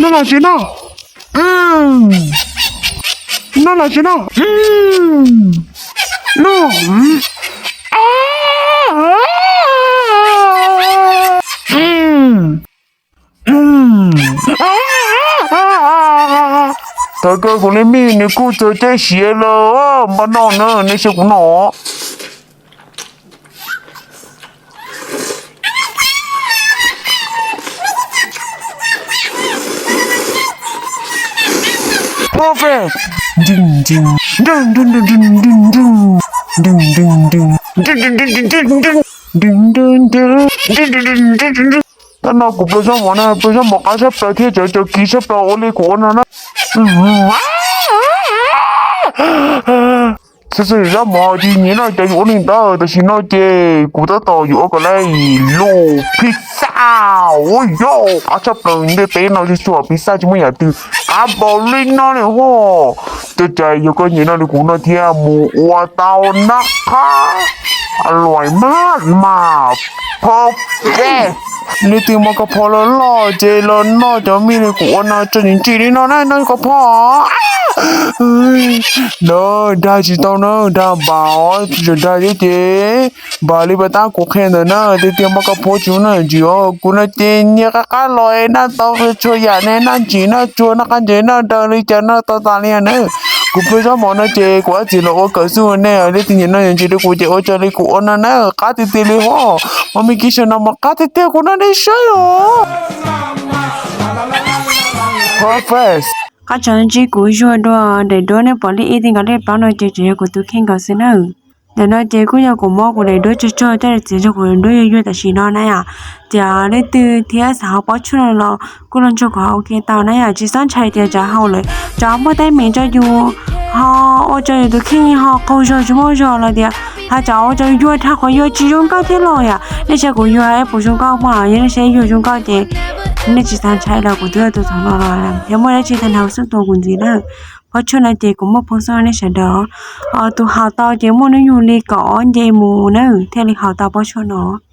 ນະລະຊິນະ ອືມ ນະລະຊິນະ ອືມ ນະ ອືມ ອືມ ອືມ ຖ້າເກີດຄົນນີ້ມີນີ້ ກູເຈີເຈ້ເສຍເລີຍ ບ້ານນອກເນີ ໃນເຊກູເນາະ. Perfect. ດຶງ ດຶງ ດຶງ ຕອນນັ້ນກູເປີດສະໝໍນະ ເປີດສະໝໍກາຊະເປີເທເຈີເຈີກີຊະເປີໂອເລກູໂອນານະ. ສະເສີຍາໝໍຈີນີ້ເນາະ ຈະຢູ່ໂອນິງເຕີ ແຕ່ຊິເນາະເຈ ກູຕະຕໍ່ຢູ່ໂອກະໄລ ໂລ ພິຊາ ໂອ້ຍໂຢ ກາຊະເປີເດເຕເນາະ ຊິສວບພິຊາ ຊິບໍ່ຢາກຕື່ມ ກາບໍລິນນະເນໂຮ ເຈົ້າໃຈຢູ່ກໍຍິນນະ ຫຼືກູເນາະ ທຽໝູ ອັວເຕົານະຄະ ອະລ່ອຍມາກ ມາກ ເພີເຟັກ ນີ້ຕື່ມມາກະພໍລະຫຼໍ່ເຈລະເນາະ ຈະມີນີ້ກູອອນນາຈະຍິງຈີນີ້ເນາະ ນາຍນາຍກະພໍ ເອີຍ ເດີ ດາຈິເຕົາເນີ ດາບາວ ຈະໄດ້ເດເຈ ບາລີບາຕາກູແຄນເດີນາ ເຕຕຽມມາກະໂພຈູນາຈິໂອ ກູນາເຈເນຍກະກະລອຍນາຕອກເຊໂຊຍາເນນາຈີນາໂຈນາຄັນເຈນາເດີລິຈານາຕອຕາເລຍເນີ ກູເປີຊະໝໍນາເຈ ກູອາຈິລະໂອເກີດຊູເນ ເລຕິເນນາຍັງຈິເດກູເຈໂອຈາລີກູອອນນາເນີ ກາຕິຕິລີໂຮ ມາມີກິຊະນາມາກາຕິເຕກູນາເດຊະໂຍ Perfect. ກາຈະຈິກູຢວດວຍ ເດດວຍເນປອລີອີຕິງກາເລປານເນເຈເຈຍາກູຕູເຄັງກາເຊເນີ ເດນາເຈກູຢາກູມໍກູເດດວຍຈອຍໆ ແຕ່ເດເຈຍາກູເດດວຍຢວດຕາຊີນອນນາຍອາ ຈາເລຕື້ເທຍສາວປອດຊຸນລອ ກູລອນໂຈກອໂອເຄເຕົານາຍອາ ຈິສັນໄຊເຕຍຈາເຮົາເລີຍ ຈາບໍ່ໄດ້ເມຈອຍຢູ່ ເຮົາໂອຈອຍຢູ່ຕູເຄັງເຮົາເຂົາຢອກຈຸມໍຢອກລະເດຍ ຖ້າຈາໂອຈອຍຢວດ ຖ້າເຂົາຢວດຈິຍົງກາເທລອຍອາ ເນເຊກູຢວດໃຫ້ປູຊົງກາມາ ເນເຊຢວດຈຸງກາເຈ ເນຈິສັນໄຊລາກູເທື່ອຕູສອງລອລາ ເທມເນເຊທັນເຮົາສຸໂຕກຸນຈີນາ ເພາະຊຸນລະເຈກູມໍພົງຊອນເນເຊເດີ ເອົາຕູເຮົາເຕົາເຈມໍນະຢູລີກອນເຈໝູເນີ ເທລີເຮົາເຕົາປອດຊົນເນາະ.